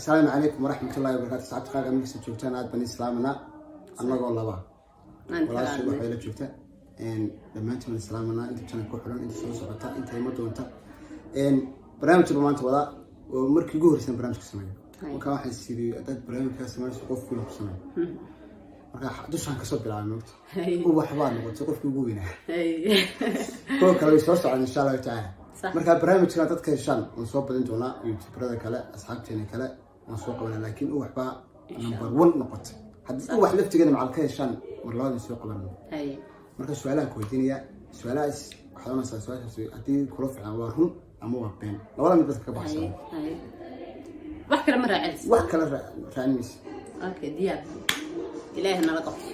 Asalaamu calaykum waraxmatullahi wabarakatu. Asxaabta qaarka markasta joogtaan, aad baan islaamanaa annagoo laba walaasha waxay la joogta. Dhammaantiin waan islaamanaa, inta channel ku xiran, inta soo socota, inta ima doonta. Barnaamijka maanta wadaa oo markii ugu horreysaan barnaamijka sameeyo. Marka waxaan siri, haddaad barnaamijkaa sameynayso, qof kula ku sameeyo. Marka dushaan kasoo bilaabay, moogta Ubax baa noqotay qofkii ugu weynaa. Kuwa kale way soo socdaan, insha Allahu tacaala. Marka barnaamijkan dadka heshaan waan soo badin doonaa, youtuberada kale, asxaabteena kale waan soo qabanaa, laakiin Ubax baa number one noqotay. Haddii Ubax laftigeeda macal ka heshaan, mar labaad soo qabanno. Marka su-aalahan ku weydiinaya, su-aalahaas waxaad oranaysaa su-aashaas haddii kula fiican waa run ama waa been. Labada mid dadka ka baxsan. Wax kale ma raacinaysa? Wax kale raacin maysa. Okay, diyaar. Ilaahay nala qabto.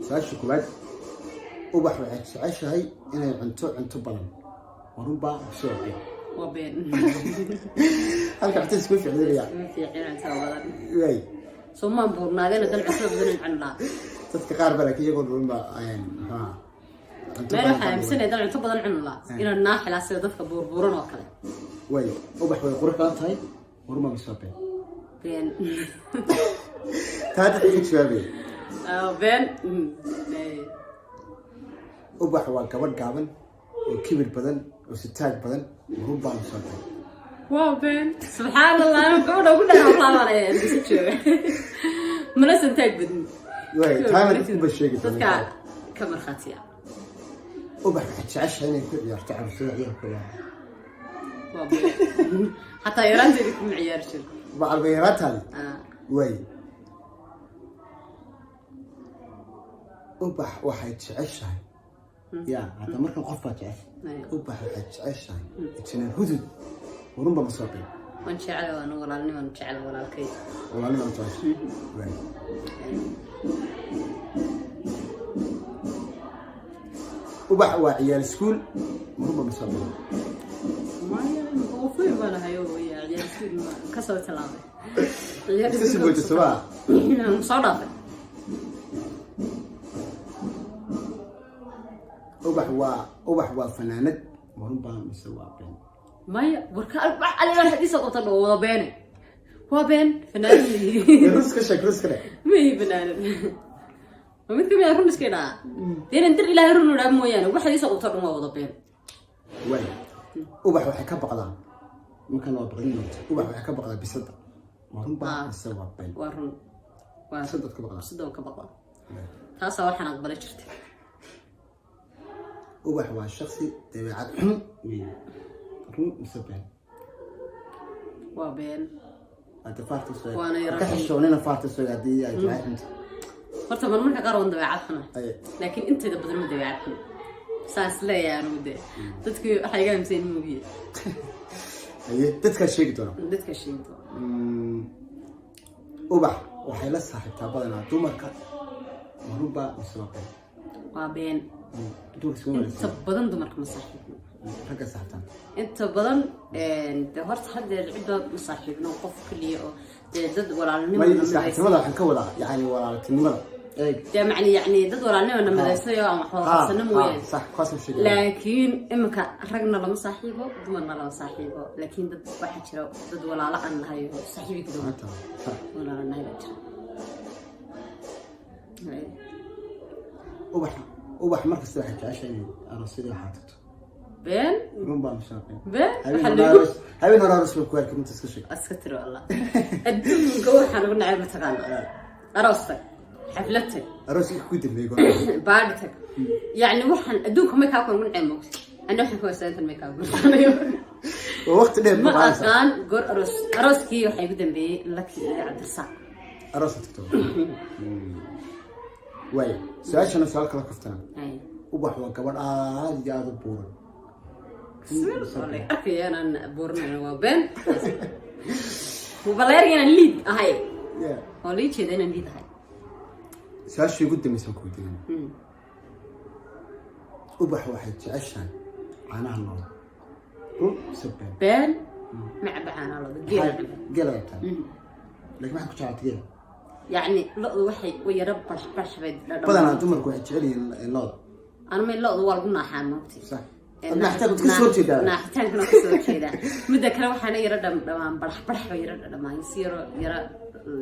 Su-aasha koowaad: Ubax waxay jeceshahay inay cunto cunto badan, waa runbaa mise waa been? Waa been. Halka cuntada isku ficlinaya. Ma fiicin cuntada badan. Waay. Soomaan buurnaadeen haddana cuntada badan in cuni lahaa. Dadka qaar ba laakiin iyagoo dhulun ba muxuu cunto meel badan waxaa aaminsanaya haddaan cunto badan cuni lahaa inaan naaxilaa sida dadka buurbuuran oo kale. Waay, Ubax way qurux badan tahay, waa runbaa mise waa been? Been. Taa dadka ka jawaabaya. Ah, been. Ubax waa gabadh gaaban oo kibir badan oo sitaag badan, waa runbaa mise waa been? Waa been. Subxaan Allah, gabadha ugu dheer laabanaya isu jooga, mana santaag badni. Waay, taana dadku ba sheegi. Dadka ka markhaatiya. Ubax waxay jeceshahay inay ku ciyaarto carruurtada, ciyaalka waa. Waa been, xataa yaraanteedi kuma ciyaari jiro. Bacalba yaraantaadi. Ah. Waay, Ubax waxay jeceshahay ya hadda markan qof baa jeceshay. Ubax waxay jeceshahay Injineer Hudud, warunba ma soo been? Waan jecel, waan walaalnimaan jecel walaalkay. Walaalnima jeceshay. Waay, Ubax waa ciyaal iskuul, warunba ma soo been? Maya, qofuy baan ahay oo ya ciyaal iskuul ma kasoo tallaabay. Ciyaal Iska sii boojiso baa. Soo dhaafay. Ubax waa fanaanad, warunbaa mise waa been? Maya, warka wax alle wax xadiisa qabta dho wada beene, waa been. Fanaanad ma Rus ka sheeg, rus ka dheh. Ihi fanaanad. Waa mid kamid ah run iska idhaa dee inaan dir Ilaahay run idhaa mooyaane, wax xadiisa qabta dhan waa wada been. Waay, Ubax waxay ka baqdaa markan waa baqdin noqota. Ubax waxay ka baqdaa bisada, warunbaa mise waa been? Waa run, waa. Bisadaad ka baqdaa? Sidoo ka baqda, taasaa waxaan aqbala jirta. Ubax waa shaksi dabeecad xun weeye, run mise been? Waa been. Hadda faarta soo Waana yara ka xun. Xishoonina faarta soo haddii ay dabeecad xunta. Horta marmarka qaar waan dabeecad xuna, Ay, laakiin inteeda badan ma dabeecad xun saas leeyahay anigu. Dee dadki waxay iga aaminsan moogiye. Haye, dadkaa sheegi doona. Dadka sheegi doona. Ubax waxay la saaxiibtaa badanaa dumarka, warunbaa mise waa been? Waa been. Dumarka iskuma Inta wanaagsan. badan dumarka ma saaxiibno. Ragga saaxiibtaan. Inta badan dee horta haddeer cidba ma saaxiibno, qof keliya oo dee dad walaalnimo May na midaysay. Saaxiibtinimada waxaan ka wadaa, yani walaaltinimada eeg. Dee macni yacni dad walaalnimo na midaysay oo aan wax wada qabsano mooyaane. Sax, kuwaasaan sheegaya. Laakiin iminka ragna lama saaxiibo, dumarna lama saaxiibo, laakiin dad waxaa jira dad walaalo aan nahay oo saaxiibi ka doon. Maanta, sax. Walaalo nahay baa jira. Ubax markasta waxay jeceshahay inay aroosyada waxaa tagto. Been. Run baa mise waa been? Been. Habeen waxaa hore lagu habeen hore aroos baan ku arkay, inta iska sheeg. Iska tiri wallah, adduunka waxaan ugu nacay mataqaana aroos tag, xaflad tag. Arooskii ku dambeeyey goor? Baadhi tag, yacni waxaan adduunka make-upka ugu nacay moogta ana waxaan ka wasaaintan make-up gursanayo. Waa waqti dheer. Ma maqaanaysa. aqaan goor aroos, arooskii waxaa igu dambeeyey Laki iyo Cabdirasaaq. Aroos tagto. Waay, su-aashana su-aal kala kaftana. Ay. Ubax waa gabadh aad iyo aada u buuran. Waa la arkaya inaan buurnayn, waa been. Baleerga inaan liid ahay. Waa lii jeeda inaan liid ahay. Su-aashii ugu dambeysaan ku weydiinayna: Ubax waxay jeceshahay caanaha looda, run mise been? Been, ma caba caanaha lo'da, geela caba. Geela qabtaa, laakiin maxaad ku jeclaatay geela? Yacni lo'du waxay u yaro barx barx bay dhadhan. Badanaa dumarku waxay jecel yihiin looda. Anuma lo'du waa lagu naaxaa, moogtay. Sax. Naaxitaanka ka soo horjeedaa? Naaxitaankana kasoo horjeedaa. Midda kale, waxaana yaro dhamaan barax barax bay yaro dhadhamaan, si yaro yaro.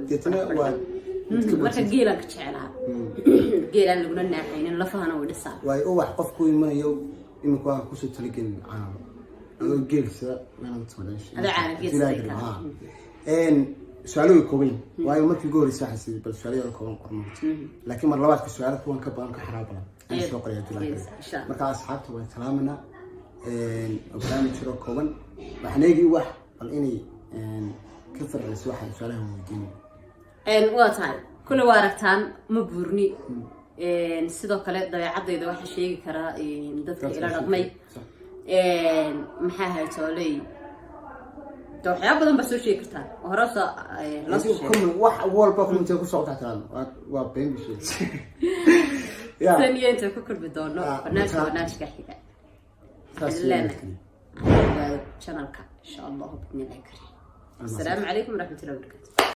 Deetana waa Marka geelaan ka jecelaha, geelaan laguna naaxaynin, lafahana way dhisaa. Waayo, ubax qof ku imanayo imika waa kusoo talagelin caano adoo geel sida. Adoo caano geel sida. Su-aalo way kooban yihiin, waayo markii ugu horreysay waxaan sidii bal su-aalo yaro kooban qorno, laakiin mar labaadka su-aalo kuwan ka badan, ka xaraa badan ayaan soo qoraya Abdullahi. Yes, insha Allah. Marka asxaabta waan salaamanaa. Barnaamij jiro kooban waxaan eegi wax bal inay ka farciso waxaan su-aalahan weydiinay. Waa tahay, kule waa aragtaan, ma buurni. Sidoo kale dabeecadayda waxaa sheegi karaa dadka ila dhaqmay. Maxaa ahay tooley de, waxyaaba badan baa soo sheegi kartaa oo hore soo loo soo sheegay. Wax walba comment ku socota tiraan waa been bishay ya. Tan iyo inta ku kulmi doono Ah, barnaamijka barnaamijka xiga, saas waxaan leenahay ogaado channelka, insha Allahu biidnillahi kariim. Asalaamu calaykum waraxmatullahi wabarakatu.